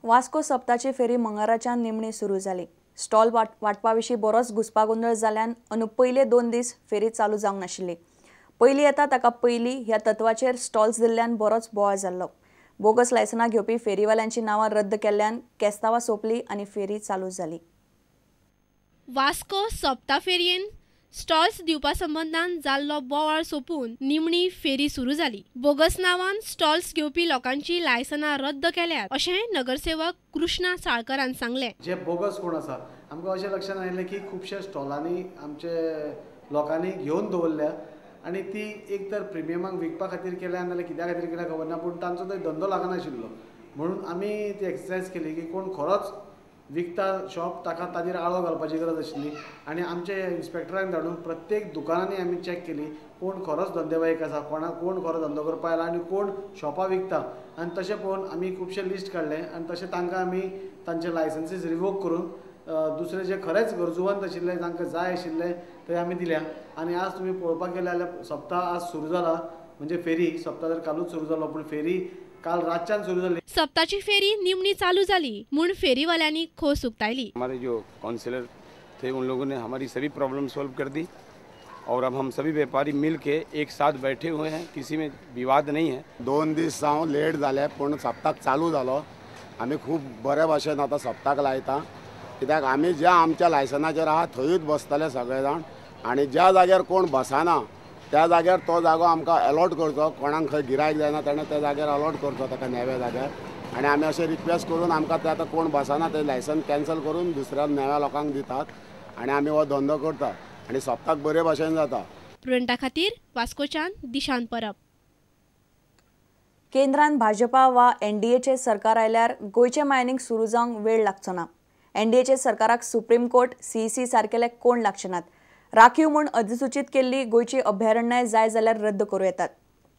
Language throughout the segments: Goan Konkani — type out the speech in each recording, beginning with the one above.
वास्को सप्ताची फेरी मंगळाराच्यान निमणी सुरू जाली. स्टॉल वांटपा विशीं बरोच घुस्पागोंदळ जाल्ल्यान अंदू पयले 2 दीस फेरी चालू जावंक नाशिल्ली. पयली येता ताका पयली ह्या तत्वाचेर स्टॉल्स दिल्ल्यान बरोच बोवाळ जाल्लो. बोगस लायसनां घेवपी फेरीवाल्यांची नांवां रद्द केल्ल्यान केस्तांवां सोंपली आनी फेरी चालू जाली. वास्को सप्ता फेरयेन स्टॉल्स दिवपा संबंदान जाल्लो बोवाळ सोंपून निमणी फेरी सुरू जाली. बोगस नांवान स्टॉल्स घेवपी लोकांची लायसनां रद्द केल्यात अशें नगरसेवक कृष्णा साळकरान सांगलें. जे बोगस कोण आसा आमकां अशें लक्षांत आयलें की खुबश्या स्टॉलांनी आमचे लोकांनी घेवन दवरल्या आनी ती एक तर प्रिमियमाक विकपा खातीर केल्या नाजाल्यार कित्या खातीर केल्या खबर ना, पूण तांचो थंय धंदो लागनाशिल्लो. म्हणून आमी ती एक्सरसायज केली की कोण खरोच विकता शॉप ताका ताजेर आळो घालपाची गरज आशिल्ली आनी आमचे इन्स्पेक्टरांक धाडून प्रत्येक दुकानांनी आमी चॅक केली कोण खरोच धंदेवाईक आसा, कोण खरो धंदो करपाक आयला आनी कोण शॉपां विकता. आनी तशें पळोवन आमी खुबशे लिस्ट काडलें आनी तशें तांकां आमी तांचे लायसन्सीस रिवोक करून दुसरे जे खरेंच गरजूवंत आशिल्ले तांकां जाय आशिल्ले ते आमी दिल्या. आनी आज तुमी पळोवपाक गेले जाल्यार सप्ताह आज सुरू जाला, म्हणजे फेरी सप्ताह तर कालूच सुरू जालो पूण फेरी काल रातच्यान सुरू जाली. सप्ताची फेरी निमणी चालू जाली म्हूण फेरीवाल्यांनी खोस उक्तायली. हमारे जो काउंसिलर थे उन लोगों ने हमारी सभी प्रॉब्लम सॉल्व कर दी और अब हम सभी व्यापारी मिल के एक साथ बैठे हुए हैं, किसी में विवाद नहीं है. 2 दीस जावं लेट जाले पूण सप्ताक चालू जालो. आमी खूब बरे भाशेन आतां सप्ताक लायता, कित्याक आमी ज्या आमच्या लायसनाचेर आहा थंयूच बसतले सगळे जाण आनी ज्या जाग्यार कोण बसना त्या जाग्यार तो जागो आमकां अलॉट करचो. कोणाक खंय गिरायक जायना ताणें त्या जाग्यार अलॉट करचो ताका नव्या जाग्यार. आनी आमी अशें रिक्वेस्ट करून आमकां ते आतां कोण बसना ते लायसन कॅन्सल करून दुसऱ्या नव्या लोकांक दितात आनी आमी हो धंदो करतात आनी सप्ताक बरे भाशेन जाता. प्रुडंटा खातीर वास्कोच्यान दिशांत परब. केंद्रान भाजपा वा एनडीएचे सरकार आयल्यार गोंयचें मायनिंग सुरू जावंक वेळ लागचो ना. एनडीएचे सरकाराक सुप्रीम कोर्ट, सीईसी सारकेले कोण लागचे नात. राखीव म्हूण अधिसूचीत केल्ली गोंयची अभयारण्याय जाय जाल्यार रद्द करूं येतात.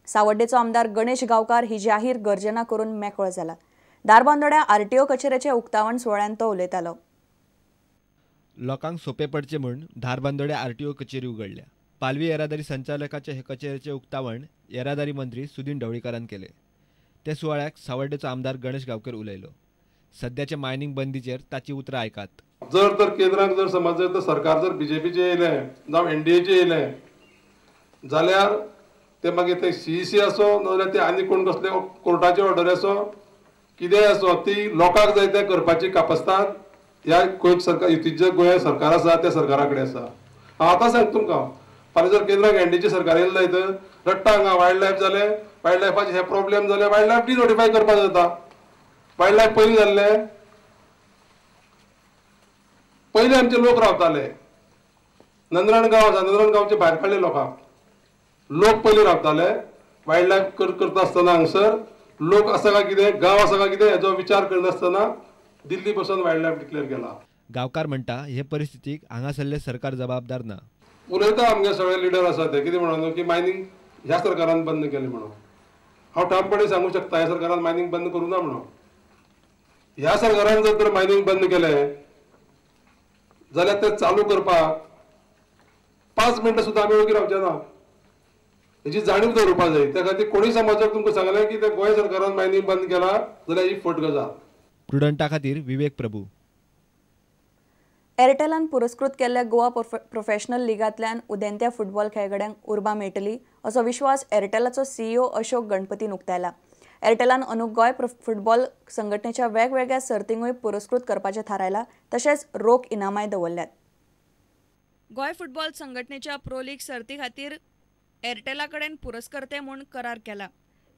सावड्डेचो आमदार गणेश गांवकार ही जाहीर गर्जना करून मेकळो जाला. धारबांदोड्या आरटीओ कचेरेचे उक्तावण सुवाळ्यांत तो उलयतालो. लोकांक सोपे पडचे म्हूण धारबांदोड्या आरटीओ कचेरी उगडल्या. पालवी येरादारी संचालकाचे हे कचेरेचे उक्तावण येरादारी मंत्री सुदिन ढवळीकारान केले. ते सुवाळ्याक सावड्डेचो आमदार गणेश गांवकर उलयलो. सद्याचे मायनिंग बंदीचेर ताची उतरां आयकात. जर तर केंद्राक जर समज जर सरकार जर बीजेपीचें येयलें जावं एनडीएचें येयलें जाल्यार ते मागीर ते सीईसी आसो नाजाल्यार ते आनी कोण कसले कोर्टाचे ऑर्डर आसो कितेंय आसो ती लोकांक जाय तें करपाची कापस्ताद ह्या गोंय सरकार युतीचें गोंय सरकार आसा त्या सरकारा कडेन आसा. हांव आतां सांगता तुमकां, फाल्यां जर केंद्राक एनडीएचें सरकार येयलें जायत रडटा हांगा वायल्ड लायफ जालें, वायल्ड लायफाचे हे प्रॉब्लेम जाले, वायल्ड लायफ डिनोटिफाय करपाक जाता. वायल्ड लायफ पयलीं जाल्लें, पयलीं आमचे लोक रावताले. नंदराण गांव आसा, नंदराण गांवचे भायर काडले लोकांक, लोक पयलीं रावताले. वायल्ड लायफ करता आसतना हांगसर लोक आसा काय कितें, गांव आसा काय कितें हेजो विचार करनासतना दिल्ली पसून वायल्ड लायफ डिक्लेअर केला. गांवकार म्हणटा हे परिस्थितीक हांगासरले सरकार जबाबदार ना. उलयता आमगे सगळे लिडर आसा ते कितें म्हणून की मायनिंग ह्या सरकारान बंद केलें म्हणून. हांव ठामपणी सांगूंक शकता ह्या सरकारान मायनिंग बंद करूं ना म्हणून. ह्या सरकारान जर तर मायनिंग बंद केलें जाल्यार तें चालू करपाक 5 मिनटां सुद्दां आमी ओगी रावचे ना, हेची जाणीव दवरपाक जाय. त्या खातीर कोणूय समाजाक तुमकां सांगलें की ते गोंय सरकारान मायनिंग बंद केलां जाल्यार ही फट गजाल. प्रुडंटा खातीर विवेक प्रभू. एअरटेलान पुरस्कृत केल्ल्या गोवा प्रोफेशनल लिगांतल्यान उदेंत्या फुटबॉल खेळगड्यांक उर्बा मेळटली असो विश्वास एअरटेलाचो सीईओ अशोक गणपतीन उक्तायला. एअरटेलान अंदू गोंय फुटबॉल संघटनेच्या वेगवेगळ्या सर्तींकूय पुरस्कृत करपाचें थारायलां, तशेंच रोख इनामांय दवरल्यात. गोंय फुटबॉल संघटनेच्या प्रो लीग सर्ती खातीर एअरटेला कडेन पुरस्कर्ते म्हूण करार केला.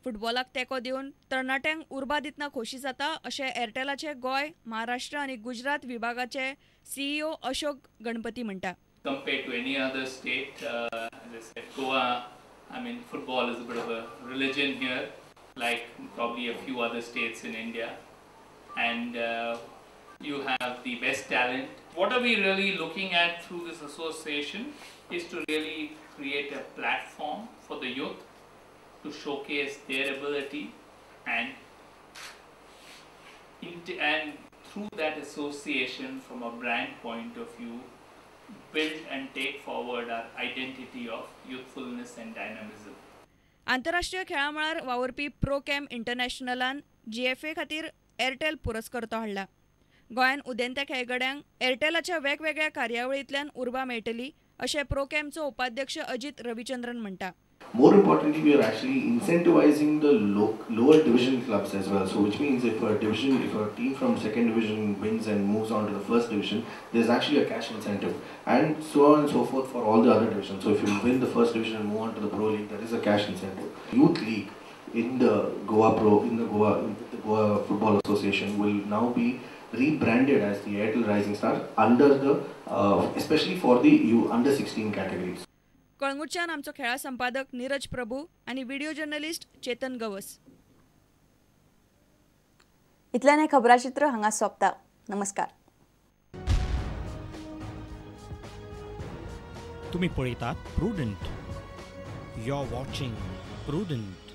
फुटबॉलाक तेंको दिवन तरणाट्यांक उर्बा दितना खोशी जाता अशें एअरटेलाचे गोंय, महाराष्ट्र आनी गुजरात विभागाचे सीईओ अशोक गणपती म्हणटा. Compared to any other state, as I said, Goa, I mean, football is a bit of a religion here, like probably a few other states in India, and you have the best talent. What are we really looking at through this association is to really create a platform for the youth to showcase their ability, and through that association, from a brand point of view, build and take forward our identity of youthfulness and dynamism. आंतरराष्ट्रीय खेळां मळार वावुरपी प्रो कॅम इंटरनॅशनलान जीएफए खातीर एअरटेल पुरस्कर्तो हाडला. गोंयान उदेंत्या खेळगड्यांक एअरटेलाच्या वेगवेगळ्या कार्यावळींतल्यान उर्बा मेळटली अशें प्रोकॅमचो उपाध्यक्ष अजित रविचंद्रन म्हणटा. More importantly, we are actually incentivizing the lower division clubs as well. So, which means if a team from second division wins and moves on to the first division, there's actually a cash incentive, and so on and so forth for all the other divisions. So, if you win the first division and move on to the Pro League, there is a cash incentive. Youth League in the Goa Pro, in the Goa Football Association will now be rebranded as the Airtel Rising Star under the, especially for the under 16 categories. कळंगूटच्यान आमचो खेळा संपादक नीरज प्रभू आनी व्हिडिओ जर्नलिस्ट चेतन गवस. इतल्यान हें खबराचित्र हांगा सोंपता. नमस्कार. तुम्ही पळयतात Prudent. You are watching Prudent.